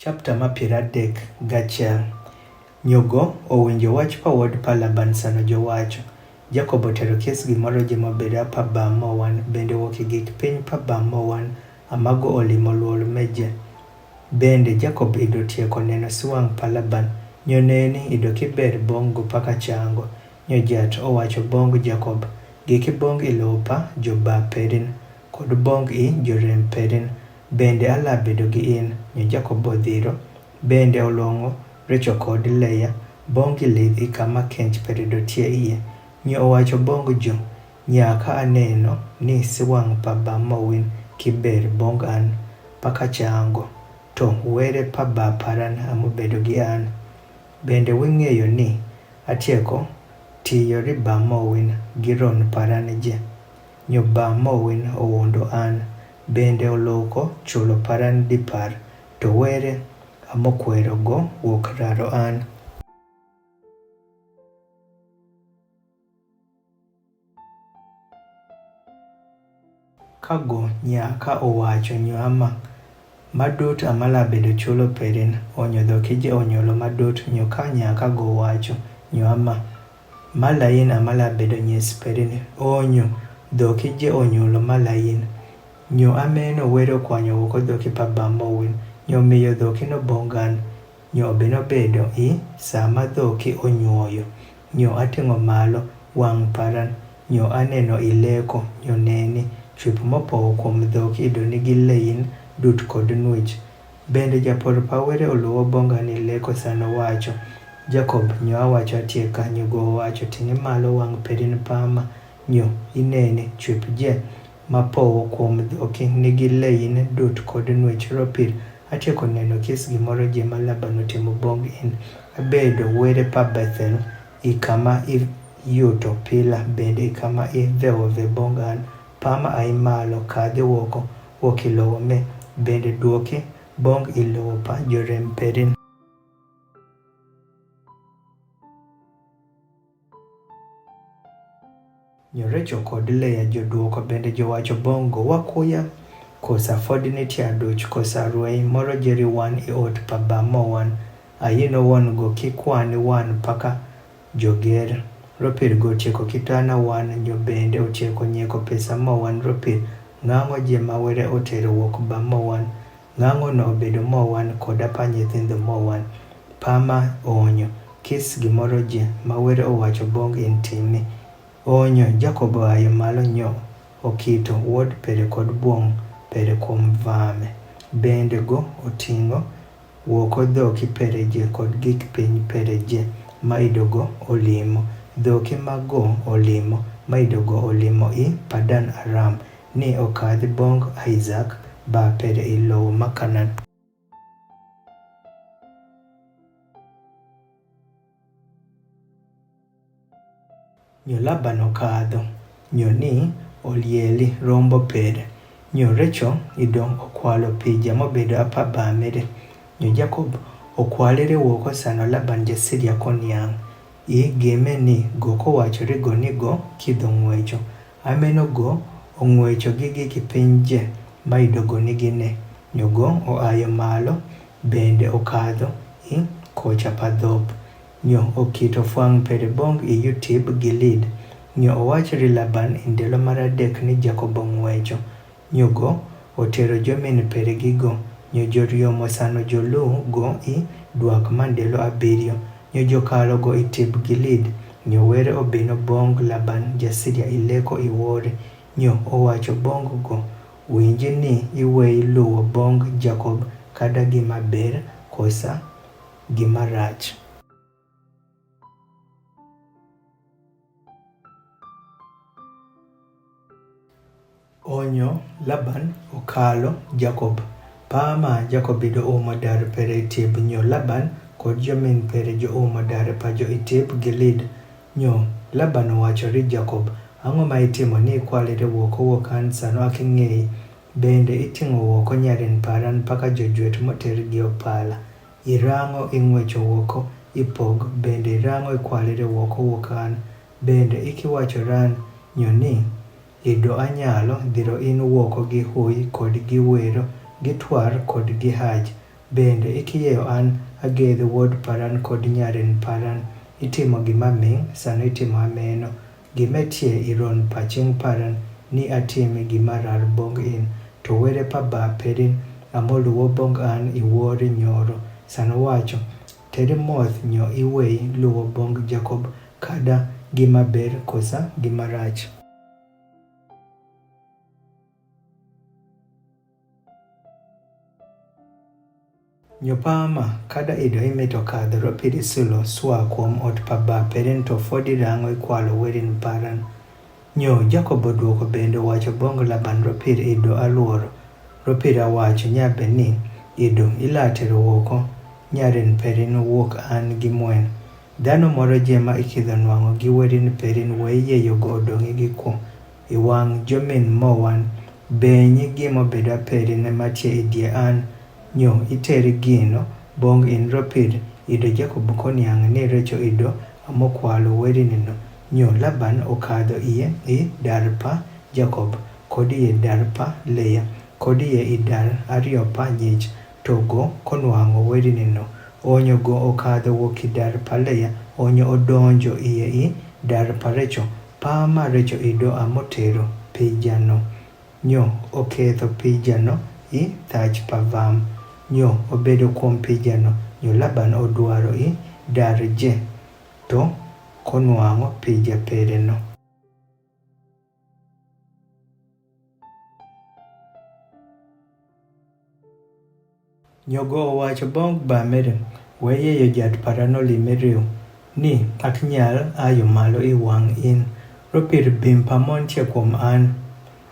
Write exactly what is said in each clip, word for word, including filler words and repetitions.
Chapter ma piero adek gachiel. Nyogo owinjo wach pa wuod pa Laban sano jowacho. Jakobo otero kis gimoro je mobedo apa bam mowan, bende wuok i gik piny pa bam mowan, amago olimo luol meje. Bende Jakobo ido tieko neno siwang' pa Laban, nyo neni ido kiber bong' go paka chango. Nyo jat owacho bong' Jakobo, giki bong' ilowo pa jo ba pedin, kod bong' i jorem pedin, bende ala bedo gi in. Nyo Jakobo odhiro, bende olong'o Recho kod Leya, bong' gi lidh i kama kench pere dotie iye. Nyo owacho bong' jo, nyaka aneno ni siwang' pa ba mowin kiber bong' an paka chango, to were pa ba paran amobedo gi an. Bende wing'eyo ni atieko tiyo ri ba mowin gi ron paran je. Nyo ba mowin owuondo an, bende oloko chulo paran dipar, to were amokwero go wuok raro an. Ka go nyaka owacho nyo ama, madut amala bedo chulo perin, onyo dhoki je onyulo madut, nyo ka nyaka go wacho nyo ama, malayin amala bedo nyes perin, onyo dhoki je onyulo malayin. Nyo ameno were okwanyo wuko dhoki pa ba mowin, nyo miyo dhoki no bong' an. Nyo obino bedo i sama dhoki onyuoyo. Nyo ating'o malo wang' paran, nyo aneno i leko, nyo neni, chwip mopowo kuom dhoki ido nigi leyin dut kod nwich. Bende japor pa were oluwo bong' an i leko sano wacho, Jakobo, nyo awacho atie ka, nyo go owacho, ting'i malo wang' pedin pama, nyo ineni, chwip je mapowo kuom dhoki nigi leyin dut kod nwich ropir. Atieko neno kis gimoro je ma Laban otimo bong' in. Abedo were pa Bethel, i kama iyuto pila, bende i kama idhewo ve bong' an. Pama ai malo kadhi wuoko, wuok i lowo me, bende duoki bong' i lowo pa jorem perin. Nyo Recho kod Leya joduoko bende jowacho bong' go, wakuya, kosa fod nitie aduch, kosa rwei moro jeri wan i ot pa ba mowan. Ayino won go kikwani wan paka joger. Ropir go otieko kitana wan, nyo bende otieko nyieko pesa mowan ropir. Ng'ang'o je ma were otero wuok ba mowan? Ng'ang'o no obedo mowan kod apa nyithindo mowan? Pama onyo kis gimoro je ma were owacho bong' in timi. Onyo Jakobo oayo malo nyo okito wuod pere kod buong' pere kuom vame. Bende go oting'o wuoko dhoki pere je kod gik piny pere je ma idogo olimo. Dhoki ma go olimo ma idogo olimo i Padan Aram, ni okadhi bong' Isaac ba pere i lowo ma Kanan. Nyo Laban okadho, nyo ni olieli rombo pere. Nyo Recho idong' okwalo pija mobedo apa bamere. Nyo Jakobo okwalere wuoko sano Laban ja Siria koniang'. I gime ni go kowachore go ni go kidho ng'wecho. Ameno go ong'wecho gi giki piny je ma idogo nigi ne. Nyo go oayo malo bende okadho i kocha pa dhop. Nyo okito fwang' pere bong' i yutib Gilead. Nyo owach ri Laban i ndelo mar adek ni Jakobo ng'wecho. Nyo go otero jomin pere gi go. Nyo joriomo sano joluw go i dwak ma ndelo abiriyo. Nyo jokalo go i tib Gilead. Nyo were obino bong' Laban ja Siria i leko i wore. Nyo owacho bong' go, winji ni iweyi luwo bong' Jakob kada gima ber kosa gima rach. Onyo Laban okalo Jakob. Pama Jakob ido umo dar pere i tib. Nyo Laban kod jomin pere jo umo dar pa jo i tib Gilead. Nyo Laban owacho ri Jakob, ang'o ma itimo ni ikwalire wuok owuok an sano aking'eyi? Bende iting'o wuoko nyarin paran paka jojwet moter gi opala. Irang'o ing'wecho wuoko ipog, bende irang'o ikwalire wuoko wuok an? Bende ikiwacho ran nyo ni, ido anyalo dhiro in wuoko gi huyi kod gi wero, gi twar kod gi haj? Bende ikieyo an agedh wuod paran kod nyarin paran, itimo gima ming' sano itimo ameno. Gima tie i ron pa cing' paran ni atim gima rar bong in, to were pa ba pedin amo luwo bong an i wori nyoro, sano waco, teri moth nyo iwei luwo bong Jakob, kada gima ber kosa gima rach. Nyo pa ma kada ido imito kadh ropir isulo swa kwom ot pa ba pedin to fodi rango ikwalo werin paran. Nyo Jakob oduoko bende owacho bong Laban ropir ido aluoro. Ropir awacho nyabe ni, ido ilatero woko, nyarin pedin wuok an gi mwen. Dhano moro je ma ikidho nwang'o gi werin pedin wei yeyogo odong'i gi kwo. Iwang' jomin mowan, benyi gimo bedo apedin matie idie an, nyo iteri gino bong in ropir ido Jakob koniang' ni recho ido amo kwalo werini no. Nyo Laban okadho iye i dar pa Jakob, kod iye dar pa Leya, kod iye i dar ario pa nyich, to go konwang'o werini no. Onyo go okadho wuok i dar pa Leya, onyo odonjo iye i dar pa recho, pa ma recho ido amo tero pija no. Nyo oketho pija no i thach pa vam. Nyo obedo kwom pija no. Nyo Laban odwaro i dar je, to konwang'o pija pere no. Nyo go owacho bong ba mere, we yeyo jat paran olime riw, ni akinyal ayo malo i wang' in, ropir bim pa mon tie kwom an.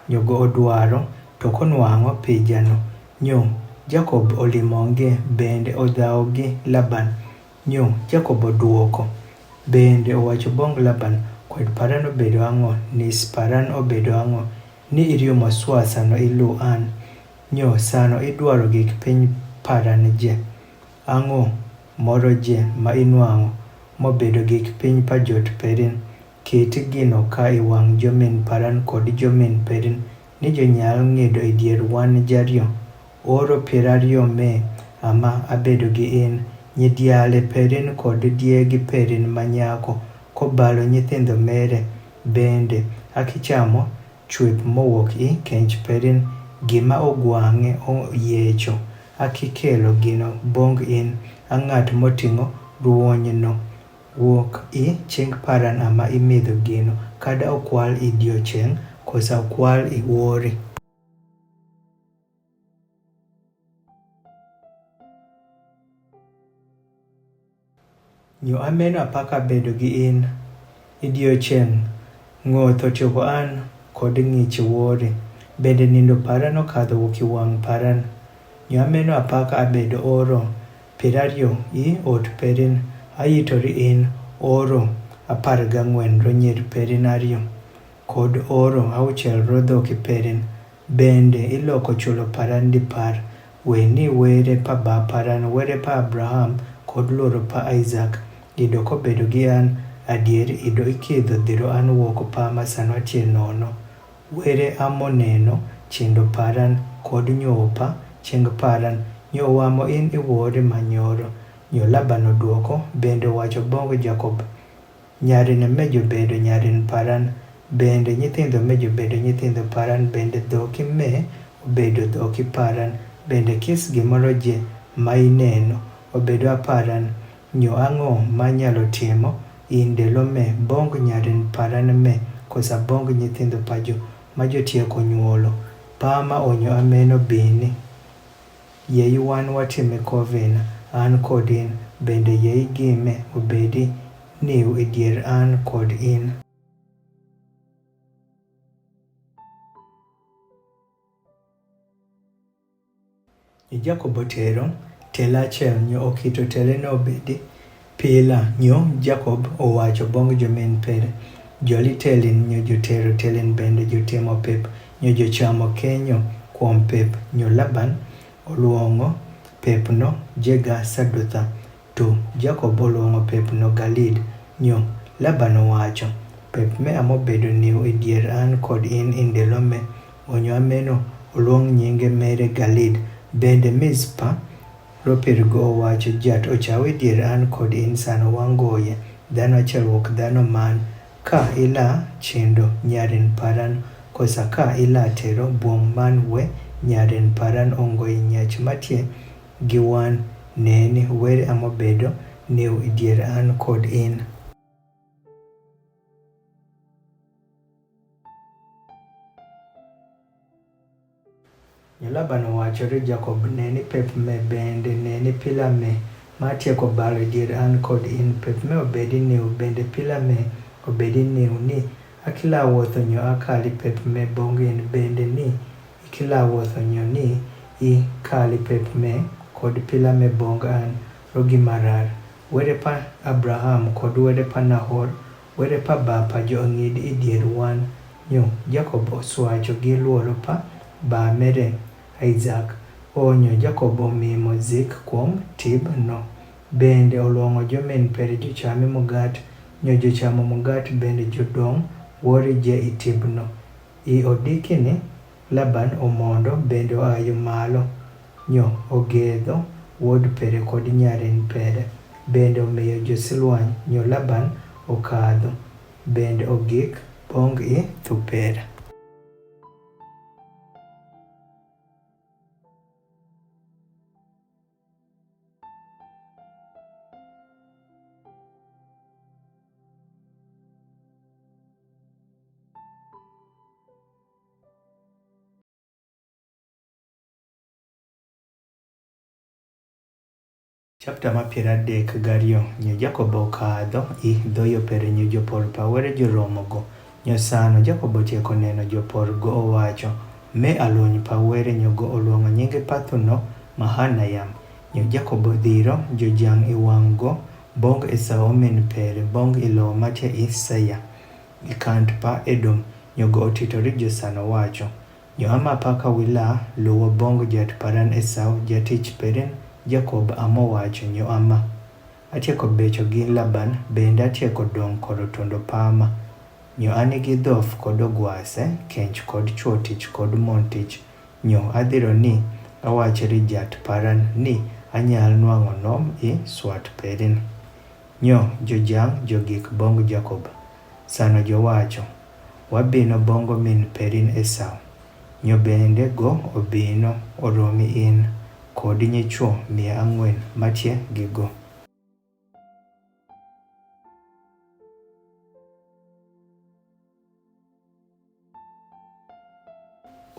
Nyo go odwaro, to konwang'o pija no. Nyo Jakob olimo nge bende odhawo gi Laban. Nyo Jakob oduoko bende owacho bong Laban, kwed paran obedo ang'o, nis paran obedo ang'o, ni iriumo swa sano ilu an? Nyo sano idwaro gik piny paran je? Ang'o moro je ma inwang'o mobedo gik piny pa jot pedin? Ket gino ka i wang' jomin paran kod jomin pedin, ni jonyal ng'ido i dier wan jario. Oro piero ariyo me ama abedo gi in, nyidiale pedin kod diegi pedin ma nyako, kobalo nyithindo mere. Bende akichamo chwip mowuok i kench pedin, gima ogwang'e oyiecho. Akikelo gino bong in, a ng'at moting'o ruonyno. Wuok i cing' paran ama imidho gino, kada okwal i diocheng' kosa okwal i wori. Nyo ameno apaka bedo gi in. I diocheng' ngoth ochopo an kod ng'ich wori, bende nindo paran okadho wuok i wang' paran. Nyo ameno apaka abedo oro piero ariyo i ot pedin, ayitori in oro apar gang'wen ro nyir pedin ariyo, kod oro auchiel ro dhoki pedin. Bende iloko chulo paran dipar, we ni were pa ba paran, were pa Abraham kod luoro pa Isaac, ido kobedo gi an, adier ido ikidho dhiro an wuok pa ma sano atie nono. Were amo neno chindo paran kod nyuowo pa cing' paran, nyo wamo in iwori manyoro. Nyo Laban oduoko bende owacho bong Jakob, nyarin me jobedo nyarin paran, bende nyithindo me jobedo nyithindo paran, bende dhoki me obedo dhoki paran, bende kis gimoro je ma ineno obedo aparan. Nyo ang'o ma nyalo timo in delo me bong nyarin paran me kosa bong nyithindo pajo ma jotieko nyuolo? Pa ma onyo ameno bini. Yie iwan watime kovena, an kod in, bende yie igime obedi niu i dier an kod in. Nyo Jakob otero tela achiel, nyo oketo teleno obedi pila. Nyo Jakob owacho bong jomin pere, joli telin, nyo jotero telin bende jotimo pep, nyo jochamo kenyo kuom pep. Nyo Laban oluongo pepno Jegar Sahadutha, to Jakob oluongo pepno Galeed. Nyo Laban owacho, pep me amobedo niu i dier an kod in i ndelo me. Onyo ameno oluong nyinge mere Galeed. Bende Mizpa Ropir go owacho, jat ochawi dier an kod in sano wangoye, dhano achiel wuok dhano man, ka ila chindo nyarin paran, kosa ka ila tero buom man we nyarin paran ongoye nyach matie gi wan, neni were amobedo niu idier an kod in. Nyo Laban owacho ri Jakob, neni pep me bende neni pila me, ma atieko balo idier an kod in, pep me obedi niu bende pila me obedi niu ni, akila wuotho nyo akali pep me bong in bende ni, ikila wuotho nyo ni, ikali pep me kod pila me bong an, rogi marar. Were pa Abraham kod were pa Nahor, were pa bapa jo ang'id idier wan. Nyo Jakob oswacho gi luoro pa ba mere Isaac. Onyo Jakob omimo zik kuom tib no. Bende oluongo jo min pere jochami mugat, nyo jochamo mugat bende jodong wori je i tib no. I odikini Laban omondo bende oayo malo, nyo ogedho wuod pere kod nyarin pere, bende omiyo josilwany, nyo Laban okadho, bende ogik bong i thupere. Chapter ma piero adek gariyo. Nyo Jakobo okadho i dho yo pere nyo jopor pa were joromogo. Nyo sano Jakobo otieko neno jopor go owacho, me aluny pa were nyo go oluongo nyinge pathuno Mahanayam. Nyo Jakobo dhiro jojang i wang go, bong Esau omin pere, bong i lo matie i Seya, i kant pa Edom, nyo go otito ri josano wacho. Nyo ama paka wila luwo bong jat paran Esau, jatich perin Jakob amo wacho nyo ama. Atieko becho gi Laban, bende atieko dong koro tondo pama. Nyo anigi dhof kod ogwase, kench kod chwo tich kod mon tich. Nyo adhiro ni awachi ri jat paran ni anyal nwang'o nom i swat perin. Nyo jojang jogik bong Jakob. Sano jowacho, wabino bongo min perin Esau. Nyo bende go obino oromi in kod nyichwo mia ang'wen matie gi go.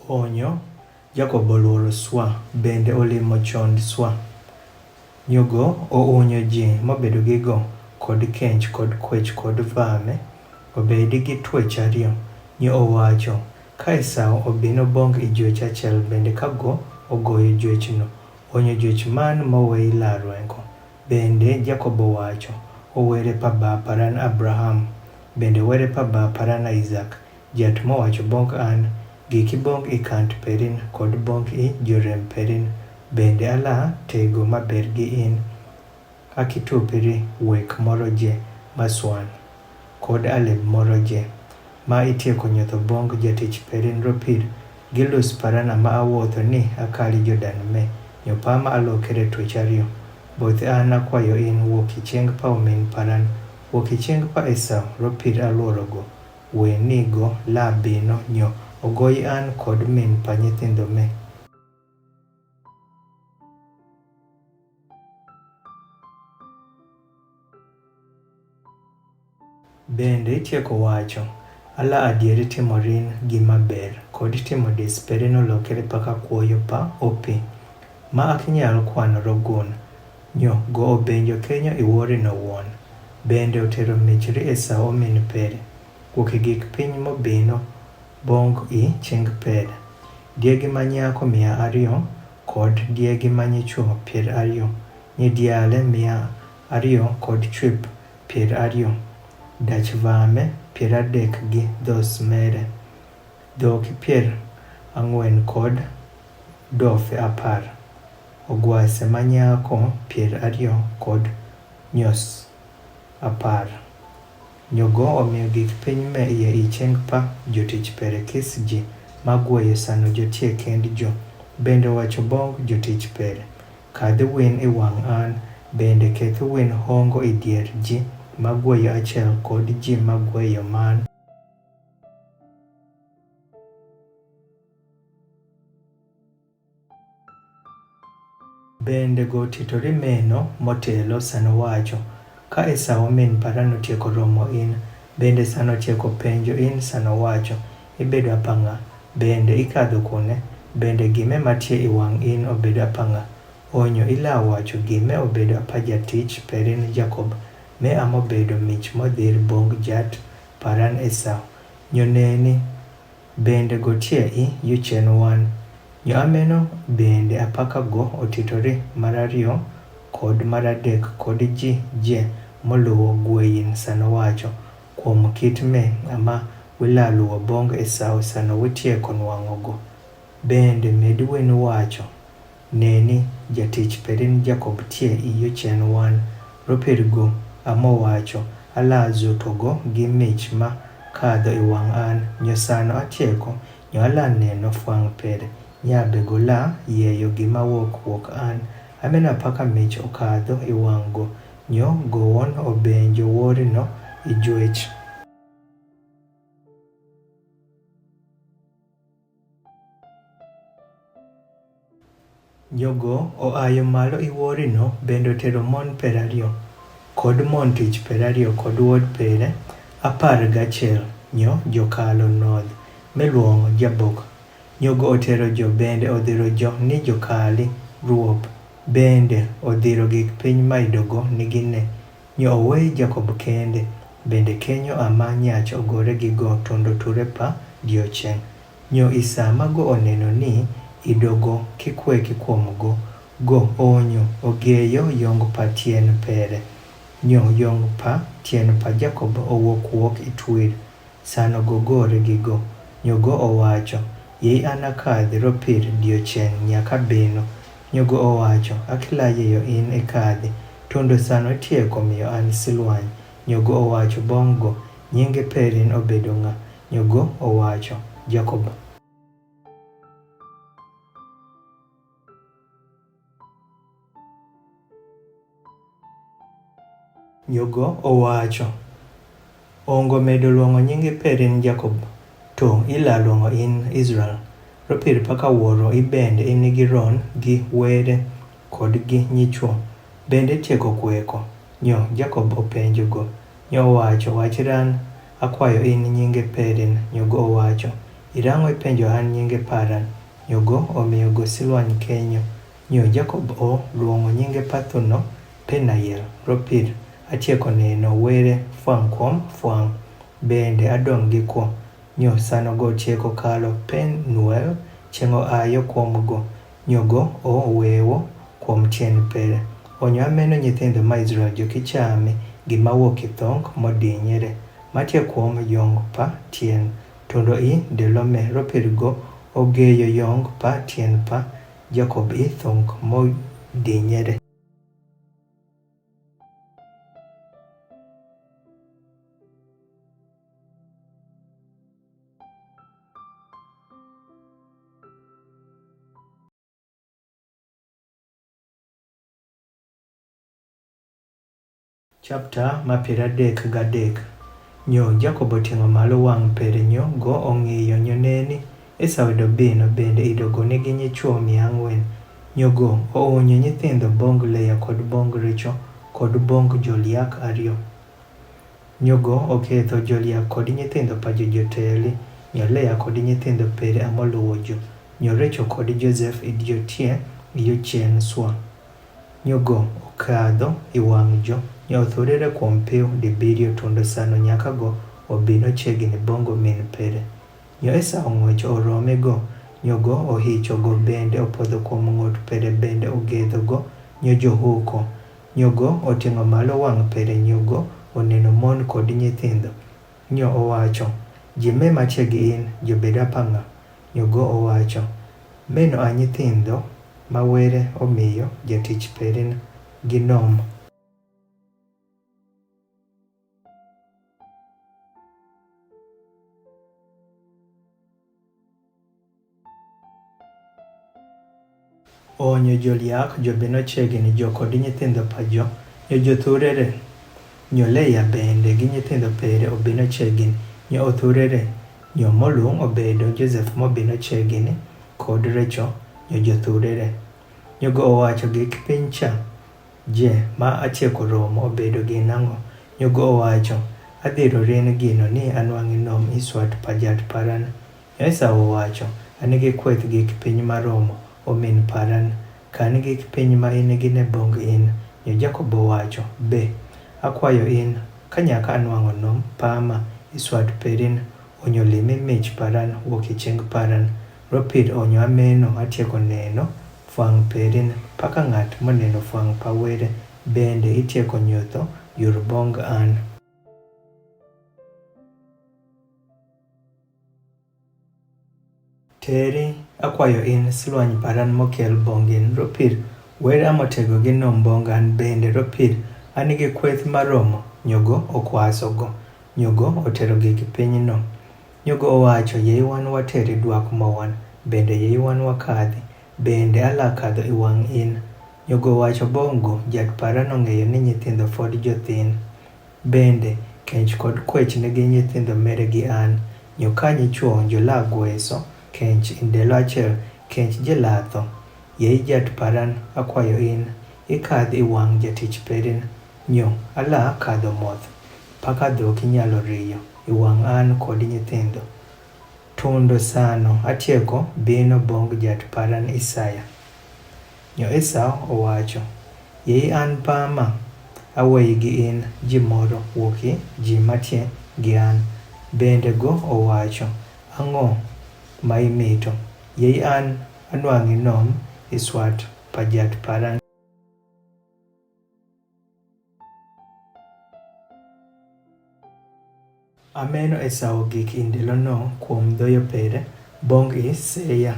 Onyo Jakobo oluoro swa, bende olimo chond swa. Nyo go ounyo ji mobedo gi go kod kench kod kwech kod vame, obedi gi twech ariyo. Nyo owacho, ka Esau obino bong i jwech achiel bende ka go ogoyo jwechno, onyo jwech man moweyi larwengo. Bende Jakobo wacho, owere pa ba paran Abraham, bende were pa ba paran Isaac, jat mowacho bong an, giki bong i kant perin kod bong i jorem perin, bende ala tego maber gi in. Akitupiri wek moro je maswan kod aleb moro je, ma itieko nyotho bong jatich perin ropir, gilus paran ama awuotho ni akali Jordan me, nyo pama alokere twech ariyo. Both an akwayo in wuok i chieng pa omin paran, wuok i chieng pa Esau ropir aluorogo, we ni go la bino nyo ogoyi an kod min pa nyithindo me. Bende itieko wacho, ala adieri timo rin gima ber, kod timo dis perin olokere paka kuoyo pa opi, ma akinyal kwano rogun. Nyo go obenjo kenyo iwori no wuon. Bende otero mich ri Esau omin peri, wuok i gik piny mobino bong i chieng peri. Diegi ma nyako mia ariyo, kod diegi ma nyichwo pier ariyo, nyidiale mia ariyo kod chwip pier ariyo, dach vame pier adek gi dhos mere, dhoki pier ang'wen kod dofe apar, ogwase ma nyako pier ariyo kod nyos apar. Nyo go omiyo gik piny me iye i chieng pa jotich pere kis ji ma gweyo sano jotie kend jo, bende owacho bong jotich pere, Kadhi win e wang' an, bende kethi win hongo e dier ji ma gweyo achiel kod ji ma gweyo man. Bende go titori meno motelo sano wacho, ka Esau min paran otieko romo in, bende sano tieko penjo in sano wacho, ibedo apa ng'a? Bende ikadho kune? Bende gime matie e wang' in obedo apa ng'a? Onyo ila wacho gime obedo apa jatich perin Jakob, me amo bedo mich modhir bong jat paran Esau? Nyo neni, bende gotie i yuchen wan. Nyo ameno bende apaka go otitori marario kod maradek kod ji je moluwo gweyin sano wacho, kuom kit me ama wilaluwo bong Esau sano witieko nwang'o go. Bende medi wenu wacho, neni, jatich perin Jakob tie i yuchen wan. Ropir go amo wacho, ala zuto go gi mich ma kadho e wang' an, nyo sano atieko, nyo ala neno fwang' pere, nyabe go la yeyo gima wok wok an. Ameno apaka mich okadho e wang' go, nyo gowon obenjo worino e jwech. Nyogo oayo malo i worino bende otero mon piero ariyo, kod mon tich piero ariyo kod wuod pere apar gachiel, nyo jokalo nodh miluongo Jabok. Nyogo otero jo bende odhiro jo ni jokali ruop, bende odhiro gik piny maidogo ni gine. Nyo owe Jakob kende, bende kenyo ama nyach ogore gi go tundo ture pa diochieng'. Nyo i sa ma go oneno ni idogo kikweki kuom go, go onyo ogeyo yong pa tien pere. Nyo yong pa tien pa Jakob owuok wuok i twir. Sano go gore gi go. Nyogo owacho, yei an akadhi ropir diochieng' nyaka bino. Nyogo owacho, akilaye yo in ikadhi. Tundo sano tieko miyo an silwany. Nyogo owacho bong' go, nyinge perin obedo ng'a? Nyogo owacho, Jakob. Nyogo owacho, ongo medo luongo nyinge perin Jakob, to ila luongo in Israel. Ropir paka wuoro ibende in gi ron gi were kod gi nyichwo. Bende tieko kweko? Nyo Jakob openjo go. Nyo owacho, wach ran, akwayo in nyinge perin. Nyogo owacho, irang'o ipenjo an nyinge paran? Nyogo omiyo go silwany kenyo. Nyo Jakob o luongo nyinge pathuno Penayel. Ropir, atieko neno were fwang' kuom fwang', bende adong' gi kwo. Nyo sano go tieko kalo Penuel, chieng' oayo kuom go. Nyogo o wewo kuom tien pere. Onyo ameno nyithindo ma Israel jo kichami gima wuok e thong modinyere, matie kuom yong pa tien. Tundo i delome ropir go ogeyo yong pa tien pa Jakob i thong modinyere. Chapter ma piero adek gadek. Nyo Jakobo oting'o malo wang' pere nyo go ong'iyo nyo neni, Esau idobino bende idogo nigi nyichwo mia ang'wen. Nyo go oonyo nyithindo bong Lea kod bong Rachel kod bong joliak ariyo. Nyogo oketho joliak kod nyithindo pa jojoteli, nyo Lea kod nyithindo pere amoluwo jo, nyo Rachel kod Joseph idiotie yo chien swa. Nyogo okadho i wang' jo, nyo othurere kuom piw dibiriyo tundo sano nyaka go obino chiegni bongo min pere. Nyo Esau ng'wech orome go, nyogo ohicho go bende opodho kuom ng'ut pere bende ogetho go, nyo johuko. Nyogo oting'o malo wang' pere nyogo oneno mon kod nyithindo. Nyo owacho, ji me machiegi in, jobed apang'a? Nyogo owacho, meno a nyithindo ma were omiyo jatich perin ginom. Onyo jolyak jobinö chiegni, jo kod nyithindo pa jo, nyo jothurere, nyo Leah bende gi nyithindo pere obinö chiegni, nyo othurere, nyo molung obedo Joseph mobinö chiegni, kod Rachel, nyo jothurere. Nyo go owacho gik piny cha, je ma atieko romo obedo gin ang'o? Nyo go owacho, adhiro rin gino ni anwang'i nom i swat pa jat paran. Nyo Esau owacho, anigi kweth gik piny maromo omin paran, ka an gik piny ma in-gi ne bong in. Nyo Jakobo owacho, be, akwayo in, ka nyaka anwang'o nom pama i swat perin, onyo limi mich paran wuok i ching paran. Ropir onyo ameno atieko neno fwang perin, paka ng'at moneno fwang pa were bende itieko nyutho yur bong an. Teri, akwayo in silwany paran mokel bong in. Ropir, wer amotego gi nom bong an bende. Ropir, anigi kweth maromo. Nyo go okwaso go. Nyo go otero gik piny no. Nyo go owacho, yei wan wateri dwak mowan, bende yei wan wakadhi, bende ala kadho i wang' in. Nyo go owacho, bong go jat paran ong'eyo ni nyithindo fod jothin. Bende, kench kod kwech nigi nyithindo mere gi an. Nyo kany ichwo jolagweso, kench indelo achiel, kench jilatho. Yei jat paran, akwayo in, ikadh i wang' jatich perin. Nyo ala kadho moth, paka dhok inyalo riyo i wang' an kod nyithindo. Tundo sano atieko bino bong jat paran Isaya. Nyo Esau owacho, yei an pama, aweyi gi in ji moro wuoki ji matie gi an. Bende go owacho, ang'o ma imito? Yei an anwang'i nom i swat pa jat paran. Ameno Esau gik indelo no kuom dhoyo pere, bong i Seya.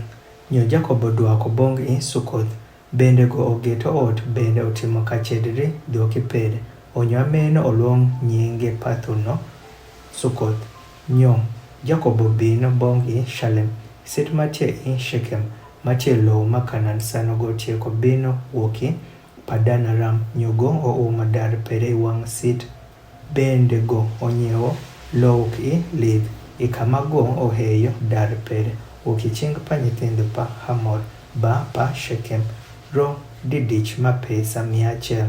Nyo Jakobo dwako bong i Sukoth. Bende go ogeto ot, bende otimo kachedri dhoki pere. Onyo ameno oluong nyinge pathuno Sukoth. Nyo Jakobo bino bong i Shalem, sit matie i Shekem, matie lowo ma Kanan. Sano go otieko bino wuoki Padan Aram. Nyo go oumo dar pere i wang' sit. Bende go onyiewo lowo ki lidh i kama go oheyo dar pere, wuoki ching pa nyithindo pa Hamor ba pa Shekem, ro didich ma pesa mia achiel.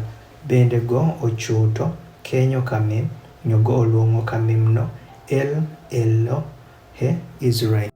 Bende go ochuto kenyo kamim. Nyo go oluongo kamim no El Elohe Israel.